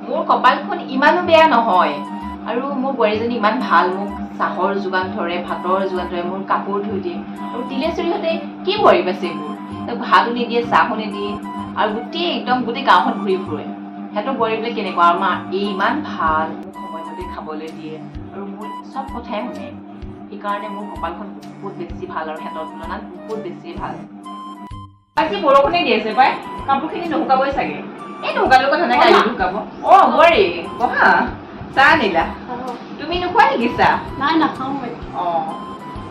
মোৰ কপালখন ইমানো বেয়া নহয় আৰু মোৰ বোৱাৰীজনী ইমান ভাল, মোক চাহৰ যোগান ধৰে, ভাতৰ যোগান ধৰে, মোৰ কাপোৰ ধুই দিয়ে। আৰু তিলেশ্বৰীহঁতে কি বোৱাৰী পাইছে এইবোৰ? তেওঁক ভাতো নিদিয়ে, চাহো নিদিয়ে আৰু গোটেই একদম গোটেই গাঁওখন ঘূৰি ফুৰে। সিহঁতৰ বোৱাৰীবিলাক কেনেকুৱা? আৰু মা এই ইমান ভাল, মোক সময়মতে খাবলৈ দিয়ে আৰু মোৰ চব কথাই শুনে। সেইকাৰণে মোৰ কপালখন বহুত বেছি ভাল আৰু সিহঁতৰ তুলনাত বহুত বেছি ভাল। আজি বৰষুণে দি আছে পাই, কাপোৰখিনি নুশুকাবই চাগে। এই নুশুকালেও কথা নাই, কাইলৈ শুকাব। অ বোৱাৰী, বহা। চাহ আনিলা? তুমি নোখোৱা নেকি চাহ? নাই, নাখাওঁ মই। অ,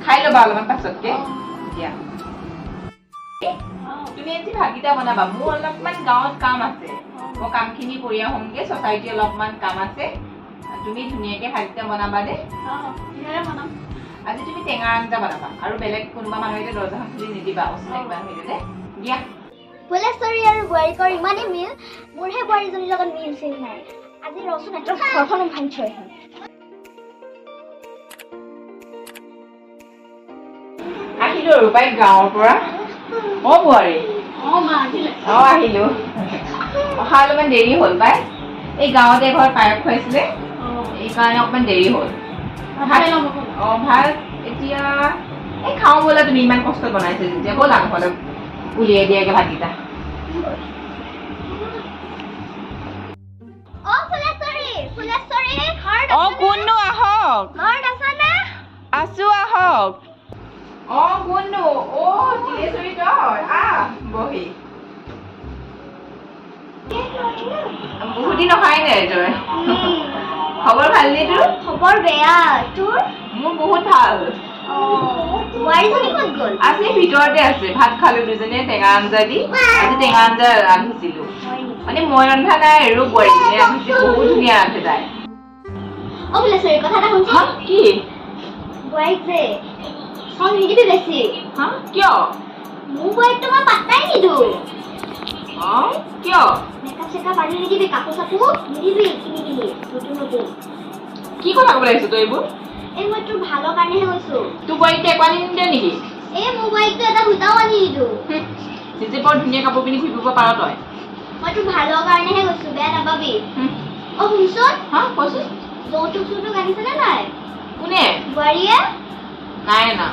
খাই ল'বা অলপমান পাছতকে দিয়া। তুমি আজি ভাতকেইটা বনাবা, মোৰ অলপমান গাঁৱত কাম আছে। মই কামখিনি কৰি আহোঁগে, ছচাইটি অলপমান কাম আছে। তুমি ধুনীয়াকে ভাতকেইটা বনাবা দেই। কিহেৰে বনাম? আজি তুমি টেঙা আঞ্জা বনাবা আৰু বেলেগ কোনোবা মানুহ আহিলে দৰ্জাখন খুলি নিদিবা, অচিনাকি মানুহ আহিলে দেই। দিয়া। ফুলেশ্বৰী আৰু বোৱাৰীকৰ ইমানেই মিল, মোৰহে বোৱাৰীজনীৰ লগত মিল চিল নাই। আজি ৰচোন, এহঁতৰ ঘৰখনো ভাঙি থৈ আহিম। আহিলো আৰু পাই গাঁৱৰ পৰা। অ বোৱাৰী। অ মা, আহিলে? অ আহিলো। অহা অলপমান দেৰি হ'ল পাই। এই গাঁৱতে এঘৰত পায়স খুৱাইছিলে, এইকাৰণে অকণমান দেৰি হ'ল। ভাত খাই লওঁ ব'লা। অ ভাত এতিয়া এই খাওঁ ব'লা, তুমি ইমান কষ্ট বনাইছে যেতিয়া। ব'লা নহ'লে উলিয়াই দিয়াগে ভাতকেইটা। অ ফুলেশ্বৰী, ফুলেশ্বৰী, ঘৰত অ আছানে? কোননো, আহক। ঘৰত আছানে? আছো, আহক। অ কোননো? অ তিলেশ্বৰী, তই আহ, বহি। বহুত দিন অহাই নাই তই। খবৰ ভালনে তোৰ? খবৰ বেয়া। তোৰ? মোৰ বহুত ভাল। অ বোৱাৰীজনী ক'ত গ'ল? আছে, ভিতৰতে আছে। ভাত খালো দুজনীয়ে টেঙা আঞ্জা দি। আজি টেঙা আঞ্জা ৰান্ধিছিলো। হয় নেকি? মানে মই ৰন্ধা নাই আৰু, বোৱাৰীজনীয়ে ৰান্ধিছে। বহুত ধুনীয়া ৰান্ধে তাই। অ ফুলেশ্বৰী, কথা এটা শুনচোন। হা, কি? বোৱাৰীক যে চং নিদিবি বেছি। হা, কিয়? মোৰ বোৱাৰীকতো মই পাত্তাই নিদিওঁ। অ কিয়? মেকআপ চেকআপ আনি নিদিবি, কাপোৰ চাপোৰ নিদিবি কিনি কিনি নতুন নতুন। কি কথা ক'ব লাগিছ তই এইবোৰ? এই মই তোৰ ভালৰ কাৰণেহে কৈছো। তোৰ বোৱাৰীকটো একো আনি নিদিয় নেকি? এই মোৰ বোৱাৰীকটো এটা সূতাও আনি নিদিওঁ। হুম, নিজে বৰ ধুনীয়া কাপোৰ পিন্ধি ঘূৰি ফুৰিব পাৰ তই। মই তোৰ ভালৰ কাৰণেহে কৈছো, বেয়া নাপাবি। হুম, অ শুনচোন। হা, কচোন। যৌতুক চৌতুক আনিছেনে নাই? কোনে? বোৱাৰীয়ে। নাই না।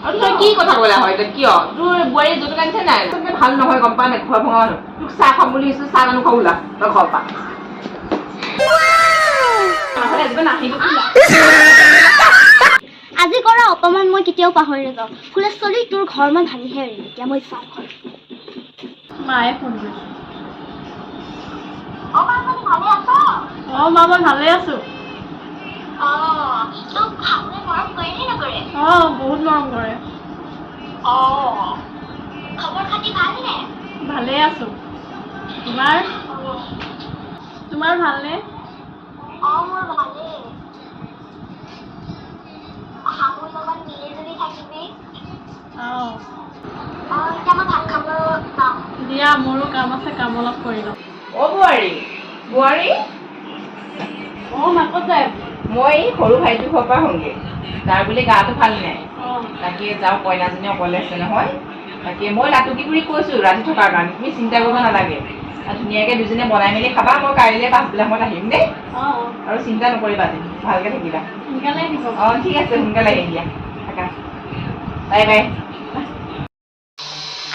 আৰু তই কি কথা ক'লে হয় তই? কিয়, তোৰ বোৱাৰীয়ে যৌতুক আনিছে নাই? তই ভাল নহয়, গম পাৱ নাই? ঘৰ ভঙা মানুহ। তোক চাহ খাম বুলি ভাবিছো, চাহ নাখাওঁ, ওলা তই ঘৰৰ পৰা। নহ'লে আজিপা নাহিব। আজি কৰা অপমান মই কেতিয়াও পাহৰি নাযাওঁ। ফুলেশ্বৰী, তোৰ ঘৰ মই ভাঙিহে এৰিম। এতিয়া মই চাওঁ ঘৰ। মায়ে ফোন কৰিছে। অ মাজনী, ভালে আছ? অ মা, মই ভালে আছো। অ তোক শাহুৱে মৰম কৰে নে নকৰে? অ বহুত মৰম কৰে। অ খবৰ খাতি ভাল নে? ভালে আছো। তোমাৰ তোমাৰ ভালনে? অ মোৰ ভালেই। শাহুৰ লগত মিলি জুলি থাকিবি। অ। অ এতিয়া মই ভাত খাব যাওঁ। দিয়া, মোৰো কাম আছে, কাম অলপ কৰি লওঁ। অ বোৱাৰী, বোৱাৰী। অ মা, ক'ত যায়? মই এই সৰু ভাইটিৰ ঘৰৰ পৰা আহোঁগে। তাৰ বোলে গাটো ভাল নাই। অ। তাকে যাওঁ, কইনাজনী অকলে আছে নহয়। তাকে মই লাটুকি খুৰীক কৈছোঁ ৰাতি থকাৰ কাৰণে। তুমি চিন্তা কৰিব নালাগে আৰু ধুনীয়াকৈ দুজনীয়ে বনাই মেলি খাবা। মই কাইলৈ পাছবেলা সময়ত আহিম দেই। অ অ। আৰু চিন্তা নকৰিবা, তুমি ভালকৈ থাকিবা। সোনকালে আহিব। অ ঠিক আছে, সোনকালে আহিম দিয়া। থাকা, বাই বাই।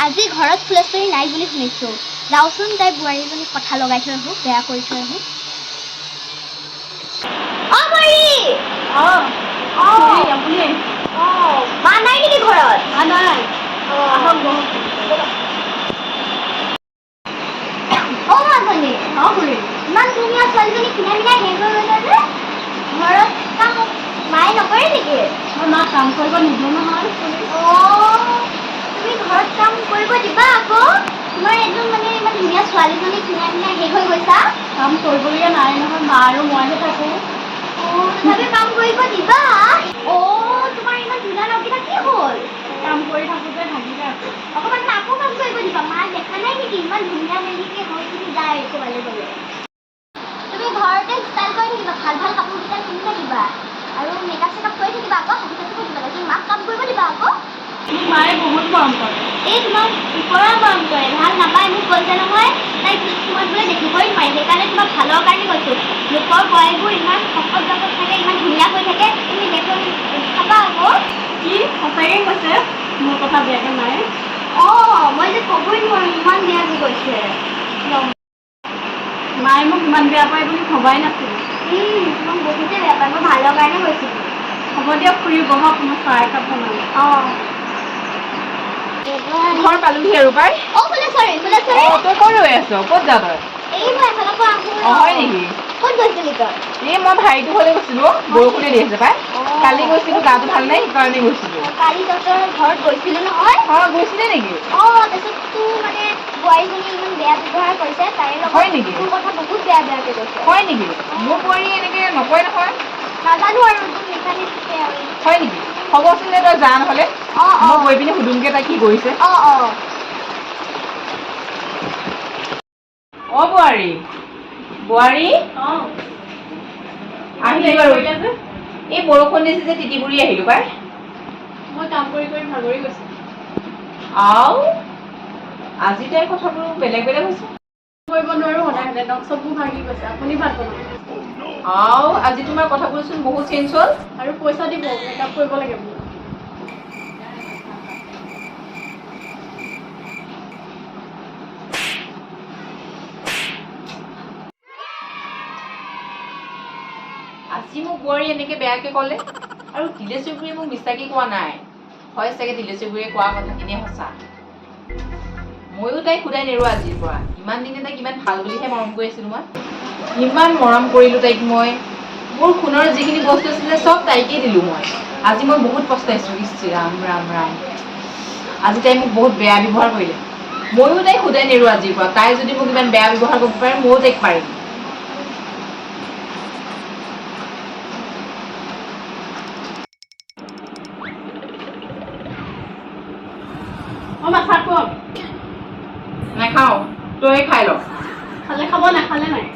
আজি ঘৰত ফুলেশ্বৰী নাই বুলি শুনিছোঁ। যাওঁচোন, তাই বোৱাৰীজনীক কথা লগাই থৈ আহোঁ, বেয়া কৰি থৈ আহোঁ। অ বোৱাৰী। অ অ খুৰী, আপুনি আহিছে? অ মা নাই নেকি ঘৰত? মা নাই। আহক, বহক। অ মাজনী। অ খুৰী। ইমান ধুনীয়া ছোৱালীজনী ক্ষীণাই মিনাই শেষ হৈ গৈছে যে। ঘৰত কাম মায়ে নকৰে নেকি? মই মাক কাম কৰিব নিদিওঁ নহয় খুৰী। অ তুমি ঘৰত কাম কৰিব দিবা আকৌ। তোমাৰ একদম মানে ইমান ধুনীয়া ছোৱালীজনী ক্ষীণাই মিনাই শেষ হৈ গৈছা। কাম কৰিবলগীয়া নাই নহয়, মা আৰু মইহে থাকোঁ। অ তথাপি কাম কৰিব দিবা। অ তোমাৰ ইমান ধুনীয়া নখকেইটা কি হ'ল? কাম কৰি থাকোঁতে ভাগিলে আকৌ। অকণমান মাকো কাম কৰিব দিবা। মাক দেখা নাই নেকি, ইমান ধুনীয়া মেলিকে হৈ কিনি যায় ক'ৰবালৈ গ'লে। তুমি ঘৰতে ষ্টাইল কৰি থাকিবা, ভাল ভাল কাপোৰকেইটা পিন্ধি থাকিবা আৰু মেকআপ চেকআপ কৰি থাকিবা আকৌ, সাজি কাচি থাকিবা। তাৰপিছত মাক কাম কৰিব দিবা আকৌ। মোক মায়ে বহুত মৰম কৰে। এই তোমাক ওপৰৰ মৰম কৰে, ভাল নাপায়। মোক কৈছে নহয়। তাই তোমাক বোলে দেখিবই নোৱাৰে। সেইকাৰণে তোমাক ভালৰ কাৰণে কৈছোঁ, লোকৰ বোৱাৰীবোৰ ইমান শকত বাকত থাকে, ইমান ধুনীয়া হৈ থাকে, তুমি দেখোন চাবা আকৌ। কি সঁচাকৈ কৈছে মোৰ কথা বেয়াকৈ মায়ে? অঁ, মই যে ক'বই নোৱাৰোঁ, ইমান বেয়াকৈ কৈছে। মায়ে মোক ইমান বেয়া পায় বুলি ভবাই নাছিলোঁ। তোমাক বহুতে বেয়া পায়, মই ভালৰ কাৰণে কৈছিলোঁ। হ'ব দিয়ক খুৰী, বহক, মই চাহ একাপ বনাম। অঁ। ঘৰ পালোহি আৰু পাই। অঁ, ফুলেশ্বৰী, ফুলেশ্বৰী। অ, তই ক'ত ৰৈ আছ? ক'ত যাৱ তই? এই মই এফালৰ পৰা আহোঁ। অ, হয় নেকি? ক'ত গৈছিলি তই? এই মই ভাইটিৰ ঘৰলৈ গৈছিলো অ, বৰষুণে দি আছে পাই। কালি গৈছিলো, গাটো ভাল নাই, সেইকাৰণে গৈছিলো। কালি তহঁতৰ ঘৰত গৈছিলো নহয়। অ, গৈছিলে নেকি? অ, তাৰপিছত তোৰ মানে বোৱাৰীজনী ইমান বেয়া ব্যৱহাৰ কৰিছে তাইৰ লগত। হয় নেকি? তোৰ কথা বহুত বেয়া বেয়াকে কৈছে। হয় নেকি? মোৰ বোৱাৰী এনেকে নকয় নহয়। নাজানো আৰু, একদম মিছা মিছিকে আৰু। হয় নেকি? হ'বচোন দে, তই যা নহ'লে। অ অ। মই গৈ পিনি সুধোমগে তাই কি কৰিছে। অ অ। অ বোৱাৰী, বোৱাৰী। অঁ। আহিলো বাৰু। এই বৰষুণ দিছে যে, তিতি বুৰি আহিলো পাই। মই কাম কৰি কৰি ভাগৰি গৈছোঁ। আও, আজি তাইৰ কথাবোৰ বেলেগ বেলেগ হৈছে। কৰিব নোৱাৰোঁ সদায় সদায়, নখ চকবোৰ ভাগি গৈছে। আপুনি ভাত বনাওক। আও, আজি তোমাৰ কথাবোৰচোন বহুত চেঞ্জ হ'ল। আৰু পইচা দিব, মেকআপ কৰিব লাগে বোলে। আজি মোক বোৱাৰী এনেকে বেয়াকে ক'লে আৰু তিলেশ্বৰ বুঢ়ীয়ে মোক মিছাকে কোৱা নাই। হয় চাগে, তিলেশ্বৰ বুঢ়ীয়ে কোৱা কথাখিনিয়ে সঁচা। ময়ো তাইক সোধাই নেৰো আজিৰ পৰা। ইমান দিনে তাইক ইমান ভাল বুলিহে মৰম কৰি আছিলো মই। ইমান মৰম কৰিলো তাইক মই। মোৰ সোণৰ যিখিনি বস্তু আছিলে চব তাইকেই দিলো মই। আজি মই বহুত পস্তাইছো। ইছ ৰাম ৰাম ৰাম, আজি তাই মোক বহুত বেয়া ব্যৱহাৰ কৰিলে। ময়ো তাইক সোধাই নেৰো আজিৰ পৰা। তাই যদি মোক ইমান বেয়া ব্যৱহাৰ কৰিব পাৰে, ময়ো তাইক পাৰিম। অঁ মা, চাহ খোৱাওক। নাখাওঁ, তয়ে খাই ল। খালে খাব, নাখালে নাই।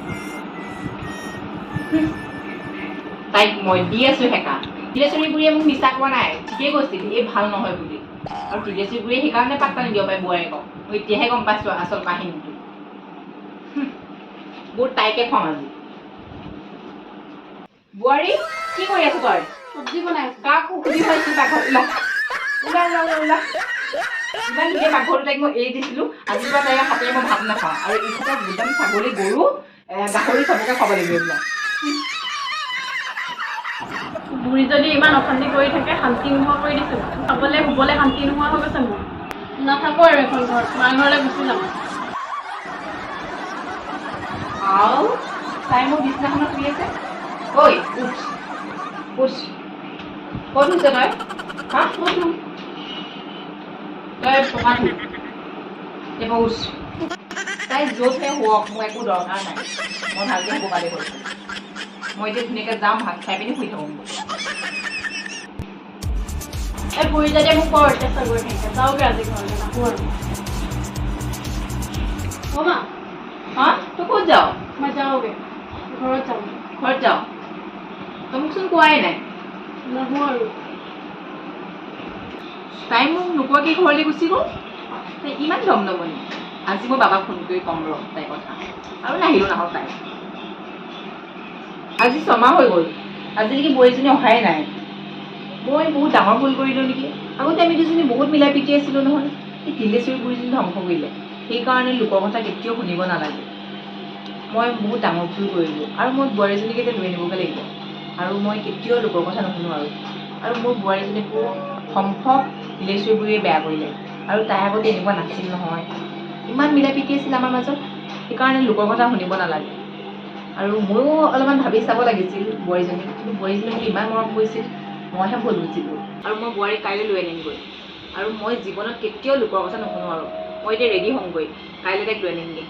তাইক মই দি আছো সেকা। তিলেশ্বৰী বুঢ়ীয়ে মোক মিছা কোৱা নাই, ঠিকেই কৈছিল এই ভাল নহয় বুলি। আৰু তিলেশ্বৰী বুঢ়ীয়ে সেইকাৰণে পাত্তা নিদিব পাৰে বোৱাৰীয়েকক। মই এতিয়াহে গম পাইছো আচল কাহিনীটো। মোৰ তাইকে খুৱাম আজি। বোৱাৰী, কি কৰি আছ তই? চব্জি বনাই আছোঁ। কাক সুধি পাইছো? পাকঘৰত ওলা, ওলা, ওলা, ওলা, ওলা। ইমান ধুনীয়া পাকঘৰটো তাইক মই এৰি দিছিলো। আজিৰ পৰা তাইৰ হাতেৰে মই ভাত নাখাওঁ। আৰু এইকেইটা একদম ছাগলী, গৰু, গাহৰি চবকে খুৱাব লাগিব এইবিলাক। বুঢ়ীজনী ইমান অশান্তি কৰি থাকে, শান্তি নোহোৱা কৰি দিছে মোক। খাবলৈ শুবলৈ শান্তি নোহোৱা হৈ গৈছে মোৰ। নাথাকোঁ আৰু এখন ঘৰত, মাৰ ঘৰলৈ গুচি যাম। আও, তাই মোৰ বিছনাখনত শুই আছে। ঐ উঠ, উঠ। ক'ত শুইছ তই? হা, ক'ত শুই তই? পকাত শুই। এইবাৰ উঠ। তাই য'তহে শুৱক, মোৰ একো দৰকাৰ নাই। মই ভালকে শুব পালে হ'ল। মই এতিয়া ধুনীয়াকে যাম, ভাত খাই পিনি শুই থাকোঁ। এই বুঢ়ীজনীয়ে মোক বৰ অত্যাচাৰ কৰি থাকে। যাওঁগৈ আজি ঘৰলৈ, নাহোঁ আৰু। অ' মা। হা, তই ক'ত যাৱ? মই যাওঁগৈ, ঘৰত যাম। ঘৰত যাৱ? তই মোকচোন কোৱাই নাই। নাহোঁ আৰু। তাই মোক নোকোৱাকৈ ঘৰলৈ গুচি গ'ল। তাই ইমান দমদমনি। আজি মই বাবাক ফোন কৰি ক'ম ৰ তাইৰ কথা। আৰু নাহিলেও নাহক তাই। আজি 6 মাহ হৈ গ'ল, আজিলৈকে বোৱাৰীজনী অহাই নাই। মই বহুত ডাঙৰ ভুল কৰিলোঁ নেকি? আগতে আমি দুজনী বহুত মিলাই প্ৰীতি আছিলোঁ নহয়। এই তিলেশ্বৰী বুঢ়ীজনী ধ্বংস কৰিলে। সেইকাৰণে লোকৰ কথা কেতিয়াও শুনিব নালাগে। মই বহুত ডাঙৰ ভুল কৰিলোঁ আৰু মই বোৱাৰীজনীক এতিয়া লৈ আনিবগৈ লাগিব। আৰু মই কেতিয়াও লোকৰ কথা নুশুনো আৰু। আৰু মোৰ বোৱাৰীজনীকো সম্ভৱ তিলেশ্বৰী বুঢ়ীয়ে বেয়া কৰিলে। আৰু তাই আগতে এনেকুৱা নাছিল নহয়, ইমান মিলা প্ৰীতি আছিল আমাৰ মাজত। সেইকাৰণে লোকৰ কথা শুনিব নালাগে। আৰু ময়ো অলপমান ভাবি চাব লাগিছিল বোৱাৰীজনীক। কিন্তু বোৱাৰীজনী মোক ইমান মৰম কৰিছিল, মইহে ভুল বুজিলোঁ। আৰু মই বোৱাৰীক কাইলৈ লৈ আনিমগৈ। আৰু মই জীৱনত কেতিয়াও লোকৰ কথা নুশুনো। আৰু মই এতিয়া ৰেডি হ'মগৈ, কাইলৈ তাইক লৈ আনিমগৈ।